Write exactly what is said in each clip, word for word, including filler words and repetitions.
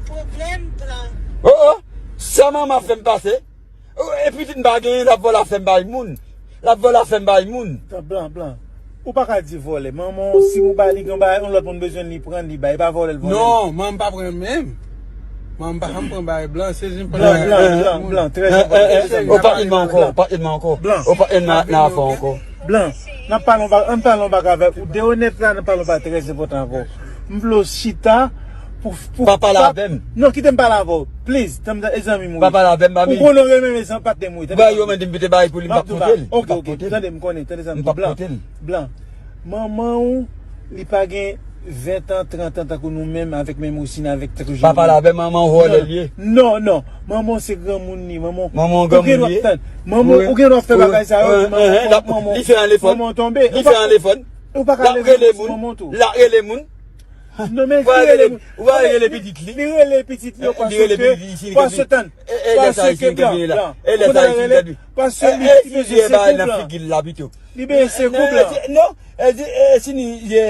Pwoblèm plan. Oh, oh. Sa manman fè m pase. Oh, e pitit m pa genyen, l ap vòlè afè m bay moun. L ap vòlè afè m bay moun. Tan, blan, blan. Ou pa ka di vòlè. Manman w, si ou ba li gen bagay, yon lòt moun bezwen li pran, li bay. E pa vòlè l vòlè. Non, manman pa pran menm. Manman pa janm pran bagay blan, se jen pran Blan, bagay blan, blan, moun. Blan, trè Eh, eh, eh, enpòtan. Ou pa ed mwen ankò, ou pa ed mwen ankò. Blan. Ou pa ed mwen nan afè ankò. Blan, n ap pale yon ba-, ann pale yon bagay avèk ou. De onèt la, n ap pale yon bagay trè enpòtan avè w. M vle w chita pou, pou Pa pale avè m. Non, kite m pale avè w. Please, tanm e zanmi m wi. Pa pale avè m, mami. Ou konnen w renmen men san patnè m wi. Tande Ba yo mande m pete bagay pou li, m p ap pote l. Ok, ok. Tande m konnen, tande sa m di. M p ap pote l. Blan. Manman w, li pa gen ven tan, trant an tankou nou menm, avèk menm routine, avèk tankou Pa pale avè manman w, vòlè l ye. Non, non. Manman w se granmoun li, manman w. Manman w granmoun li ye. Tann. Manman w, ou gen dwa fè bagay sa yo, manman w, manman w. Li fè anlefòn. Manman w tonbe. Li fè anlefòn. Ou pa ka leve pou manman w tou. L ap rele moun. Non, men li rele moun. Ou pa rele pitit li. Li rele pitit li, paske, paske tann. Paske blan, blan. Ou konn rele, paske li bezwen se pou blan. Li bezwen se pou blan. Non, e di, e si ni ye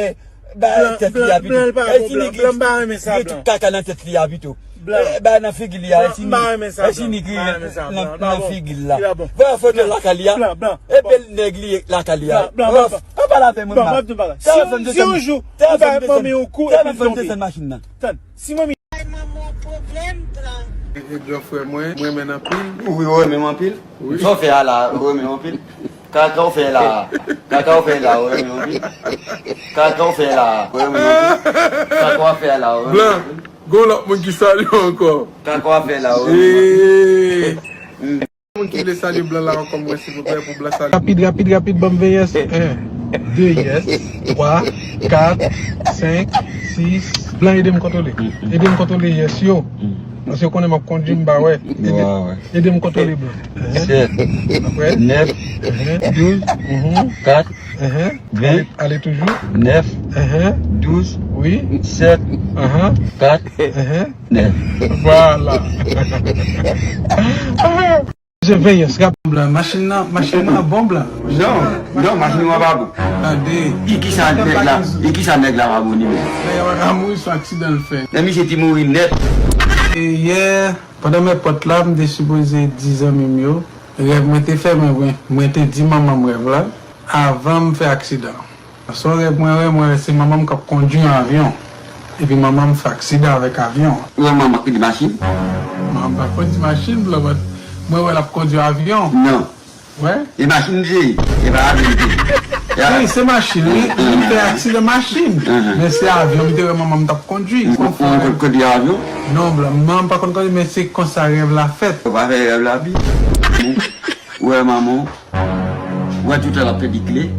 ba tèt li a pito. E si ni gri, li tout kaka nan tèt li a pito. E ba nan figi li a, e si ni, e si ni gri nan, nan figi l la. Vwa foto lakay li a. E bèl nèg li ye lakay li a. Pa pale avè mwen. Si yon jou ou bay manmi yon kou epi l tonbe. Tann, si manmi Bay manman w pwoblèm, blan. E, e gran frè mwen, mwen renmen l anpil. Wi, ou renmen m anpil? Wi. Sa w fè a la, ou renmen m anpil? Kaka w fè la, kaka w fè la, ou renmen m anpil? Kaka w fè la, ou renmen m anpil? Kaka w fè la, ou renmen m anpil? Blan, gon lòt moun ki salye w ankò. Kaka w fè la, ou renmen m anpil? Moun ki vle salye blan la ankò mwen silvouplè pou blan salye. Rapid, rapid, rapid, ban m ven yes. En, de yes, twa, kat, senk, sis. Blan ede m kontwole. Ede m kontwole yes yo. Paske yo konnen m ap kondwi, m pa wè. Ede, ede m kontwole blan. Sèt, nèf, douz, kat, ven. Ale toujou. Nèf, douz, sèt, kat, nèf. Vwala. Se ven yes, rap. Blan, machin nan, machin nan bon blan. Non, non, machin nan pa bon. Tande. E kisa nèg la, e kisa nèg la pa bon li menm? Nèg la pa ka mouri, se aksidan l fè. Nan misye te mouri nèt. E yè, pandan m èpòt la, m te sipoze di zanmi m yo, rèv mwen te fè, men mwen, mwen te di manman m rèv la, avan m fè aksidan. Son rèv mwen wè, mwen wè se manman m k ap kondwi yon avyon. Epi manman m fè aksidan avèk avyon an. Ou wè manman k kondwi machin? Manman m pa kondwi machin, blan, but mwen wè l ap kondwi avyon. Non. Wè? E machin li te ye, e pa avyon li te ye. Wi, se machin, wi. Li fè aksidan machin. Men se avyon m te wè manman m t ap kondwi. Ou, ou, ou kondwi avyon? Non, blan, manman m pa konn kondwi, men se konsa rèv la fèt. Ou pa fè rèv la pi. Ou wè manman w, ou wè toutan l ap pèdi kle.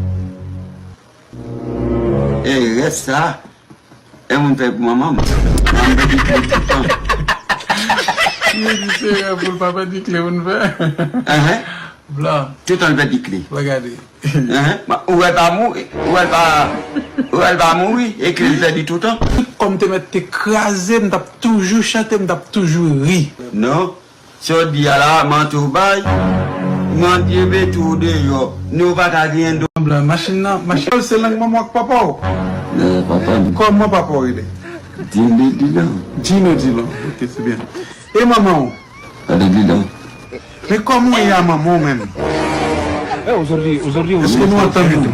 E rès sa, e moun fè pou manman m. Manman m pèdi kle toutan. Li di se rèv pou l pa pèdi kle moun fè. Enhen. Blan. Toutan l pèdi kle. Wè gade. Enhen. Ou wè l pa mouri, ou wè l pa, ou wè l pa mouri, e kle l pèdi toutan. Kòm te mèt te kraze, m t ap toujou chante, m t ap toujou ri. Non. Sa w di a la, manti w bay, manti mete w deyò. Nou pa ka genyen do. Blan, machin nan, machin nan se lang manman w ak papa w. Nan papa m. Kòman papa w rele? Dino Dilon. Dino Dilon. Ok, se byen. E manman w? Ale Dilon. Men kòman w ye a manman w menm? Èske nou antann nou?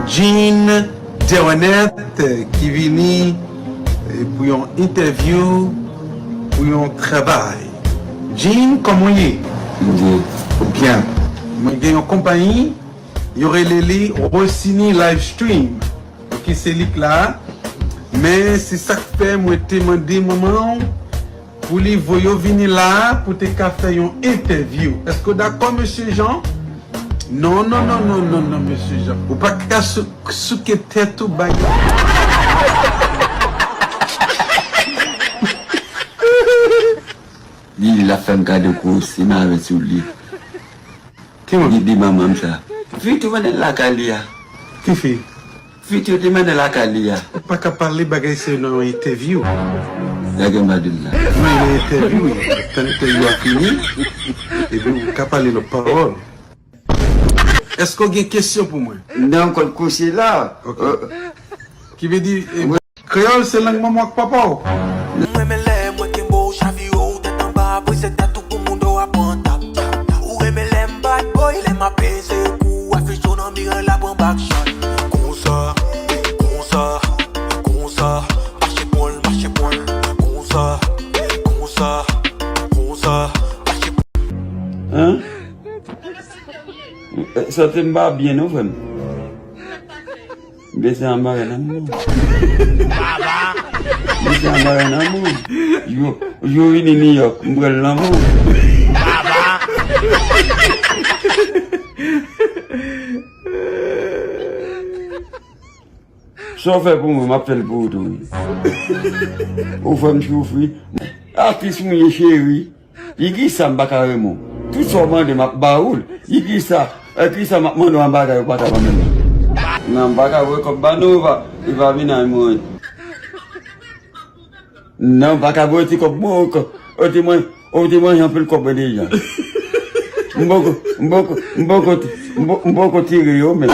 Jean Deronette, eh, ki vini, eh, pou yon entèvyou, pou yon travay. Jean, kòman w ye? Byen. Byen. Mwen gen yon konpayi, yo rele li Rossini Livestream. Ok, se li k la. Men se sa k fè mwen te mande manman w pou li voye w vini la a pou te ka fè yon entèvyou. Èske w dakò, mesye Jean? Non, non, non, non, non, non, mesye Jean. Ou pa ka sou-, souke tèt ou bay. Li, li la fè m gade gwo sima avè sou li. Ki moun? Di, di manman m sa. Fi tou mennen l lakay li a. Ki fi? Fi tou te mennen l lakay li a. Ou pa ka pale bagay sa yo nan yon entèvyou. Lè gen m pa di l la. Wi, nan entèvyou, wi. Tan entèvyou a fini, epi ou ka pale lòt pawòl. Èske w gen kesyon pou mwen? Non, kòm konseye la. Ok. Ki vle di, eh, kreyòl se lang manman w ak papa w. M renmen lè mwen kenbe w, chavire w tèt anba, brize tèt ou pou moun do a pran tap. Ou renmen lè m bad boy, lè m ap peze kou, afich w nan miray la pran back shot. Konsa, konsa, konsa, mache pran l, mache pran l. Konsa, konsa, konsa, mache pran l. Hein? Santi m pa byen non, frè m. Bese anba nan mwen. Bese anba nan mwen. Jou jou vini New York, m pral nan mwen. Sa w fè pou mwen, m ap fè l pou ou tou wi. Ou fè m soufri. Atis mwen ye cheri. Di kisa m pa ka renmen w? Tout sa w mande m ap ba ou l. Di kisa, e kisa m ap mande w an bagay ou pa ka ban mwen? Non, m pa ka voye kòb ba nou, ou pa, ou pa vin ak mwen. Non, m pa ka voye ti kòb mwen, ou ti mwen, ou ti manje anpil kòb mwen deja. M poko, m poko, m poko, m poko tire yo menm.